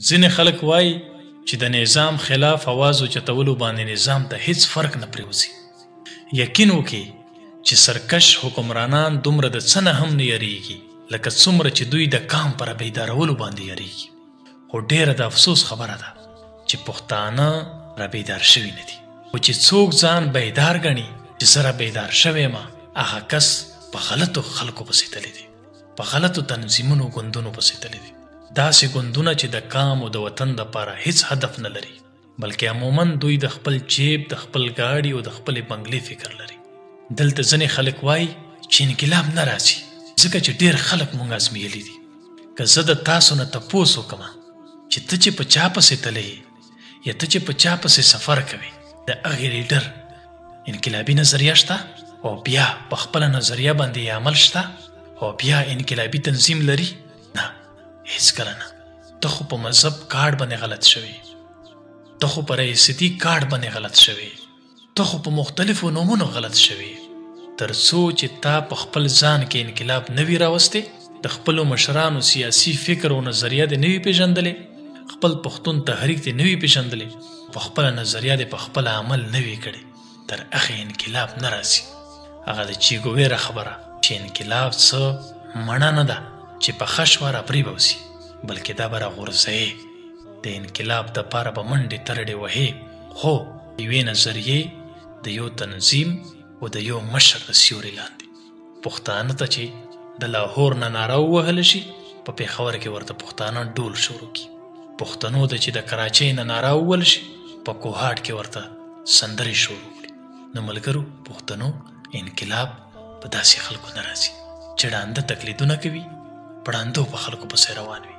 ځینې خلک وايي چې د نظام خلاف اواز اوچتولو باندې نظام ته هیڅ فرق نه پریوځي. یقین وکړئ چې سرکش حکمرانان دومره د څه نه هم نه یریږي لکه څومره چې دوی د قام په رابیدارولو باندې یریږي. خو ډیره د افسوس خبره ده چې پښتانه رابیدار شوي نه دي. خو چې څوک ځان بیدار ګڼي چې زه رابیدار شوی یم، هغه کس په غلطو خلکو پسې تللی دی، په غلطو تنظیمونو ګوندونو پسې تللی دی. داسې ګوندونه چې د قام او د وطن دپاره هیڅ هدف نه لري، بلکې عموما دوی د خپل جیب، د خپل ګاډي او د خپلې بنګلې فکر لري. دلته ځینې خلک وايي چې انقلاب نه راځي ځکه چې ډېر خلک مونږ ازمیلي دي. که زه د تاسو نه تپوس وکړم چې ته چې په چا پسې تللی یې یا ته چې په چا پسې سفر کوې، د هغې لیډر انقلابي نظریه شته او بیا په خپله نظریه باندې یې عمل شته او بیا انقلابي تنظیم لري؟ نه، هیڅکله نه. ته خو په مذهب کارډ باندې غلط شوی، ته خو په ریاستي کارډ باندې غلط شوی، ته خو په مختلفو نومونو غلط شوی. تر څو چې تا په خپل ځان کې انقلاب نه وي راوستی، د خپلو مشرانو سیاسي فکر او نظریه دې نه وي پېژندلې، خپل پښتون تحریک دې نه وي پېژندلې، په خپله نظریه دې په خپله عمل نه وي کړی، تر هغې انقلاب نه راځي. هغه د چیګویرا خبره چې انقلاب څه مڼه نه ده چې پخه شوه راپرېبوځي، بلکې دا به راغورځوې. د انقلاب دپاره به منډې ترړې وهې، خو د یوې نظریې، د یو تنظیم او د یو مشر د سیوري لاندې. پښتانه ته چې د لاهور نه ناره ووهل شي، په پېښور کې ورته پښتانه ډول شروع کړي. پښتنو ته چې د کراچۍ نه ناره ووهل شي، په کوهاټ کې ورته سندرې شروع کړي. نو ملګرو پښتنو، انقلاب په داسې خلکو نه راځي چې ړانده تقلیدونه کوي، په ړاندو په خلکو پسې روان وي.